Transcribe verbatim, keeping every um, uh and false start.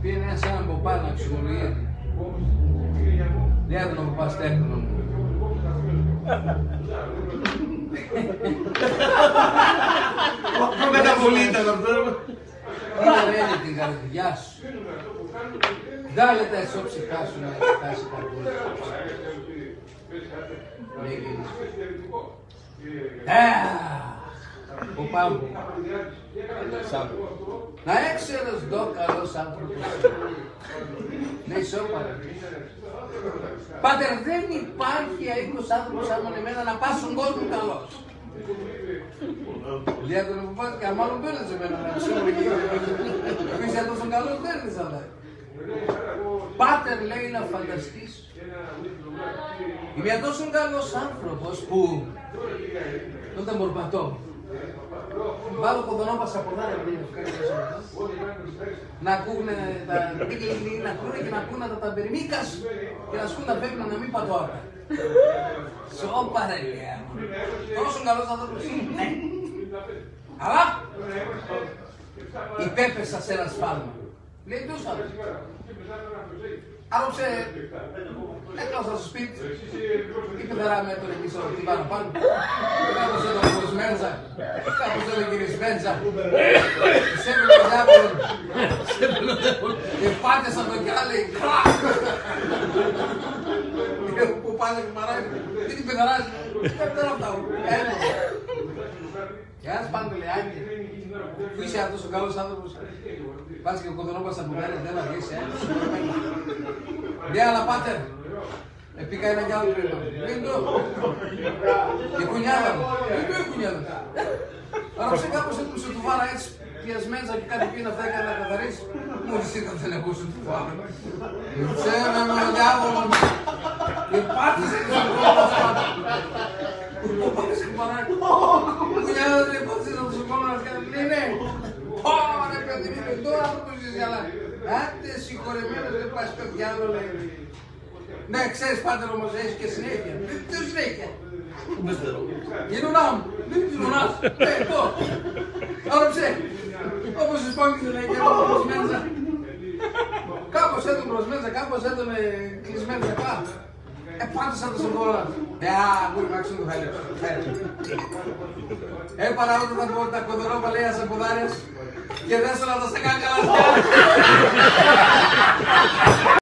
Επήεν σ' έναν ποπάν να ξενολογεί. Λέει ατον ο ποπάς: «Τέκνον μου, με τα πολύ ήταν αυτό. Πού είναι την καρδιά σου; Ντάλε τα εσώψυχά σου να εκφράσει καρδούλα». Λέει: «Αχ, ποπά μου, να έξερες ντο καλός άνθρωπος είμαι». Λέει: «Σώπα, ρε». «Πάτερ, δεν υπάρχει αΐκος άνθρωπος σάμον εμένα, να πα σον κόσμον καλός». Λέει ατον ο ποπάς: «Και μάλλον παίρνες εμένα, να ξέρω, ρε κύριε, που είσαι τόσο καλός, παίρνεις, αλλά». «Πάτερ», λέει, «να φανταστείς, είμαι τόσο καλός άνθρωπος που όταν πορπατώ, βάλλω κοδονόπα σα ποδάρια μου, να ακούνε τα τίγλι, να ακούνε και να ακούνε τα ταμπεριμίκας και να σκούν τα φεύγουν, να μην πατώ απ' τα». «Σώπα, ρε», λέει, «τόσο καλός άνθρωπος είμαι». «Ναι. Αλλά υπέπεσα σ' ένα σφάλμα». Λέει: «Ντο σφάλμα?» «Άποψε έκλασα σο σπίτ' η πεθαρά μ', έτον εκεί σο τιβάν απάν'. Κάπως έτον κουρασμέντσα, κάπως έτον γυρισμέντσα. Σ' έπλεκα ο διάβολον. Σ' έπλεκα ο διάβολον. Επάτεσα ντο κι άλλο, κρακ». Λέει ο ποπάς και μαράει: «Και την πεθαρά σ'; Πέρα, πέρα απ' τα ου-, έλα». «Γεια σ', Παντελεάκη. Που είσαι ατός ο καλός άνθρωπος, πας και κοδονόπα σα ποδάρια, δεν αργείς, ε; Ναι, αλλά, πάτερ, εποίκα έναν κι άλλο τρέλα. Μη ντο. Η κουνιάδα μ'. Μη ντο η κουνιάδα μ'. Άποψε κάπως έτον σο τουφάν' έτσι, πιασμέντσα και κάτι επήεν να φάει, να καθαρίσει. Μόλις είδα τον εγώ σο τουφάν', εψέβεν με ο διάβολον. Επάτεσα σον κώλον ατάν'». Ο ποπάς και μαράει: «Κουνιάδα, ρε, επάτεσες σον κώλον ατάν'; Ναι, ναι». «Ω, ρε παιδί μ', ντο άνθρωπος είσαι, αλλά». «Άντε, συγχωρεμένος, ρε, πας, παιδιά», λέει. «Ναι, ξέρεις, πάτερ, όμως έχει και συνέχεια». «Ποια συνέχεια?» «Η νουνά μ'». «Ναι, τη νουνά σ'; Ναι, ντο; Άποψε, όπως εσπάγγιζε, λέει, και έτον κουρασμέντσα, κάπως έτον κουρασμέντσα, κάπως έτον, ε, κλεισμέντσα, κάπου. Επάτεσα ντο σον κώλον ατάν'». «Ε, α, γούρι μ', άκουσε ντο θα λέω. Έπαρα ατά τα πο-, τα κοδονόπα», λέει, «σα ποδάρια σ' και δέσον ατα σα κάκαλα σ'».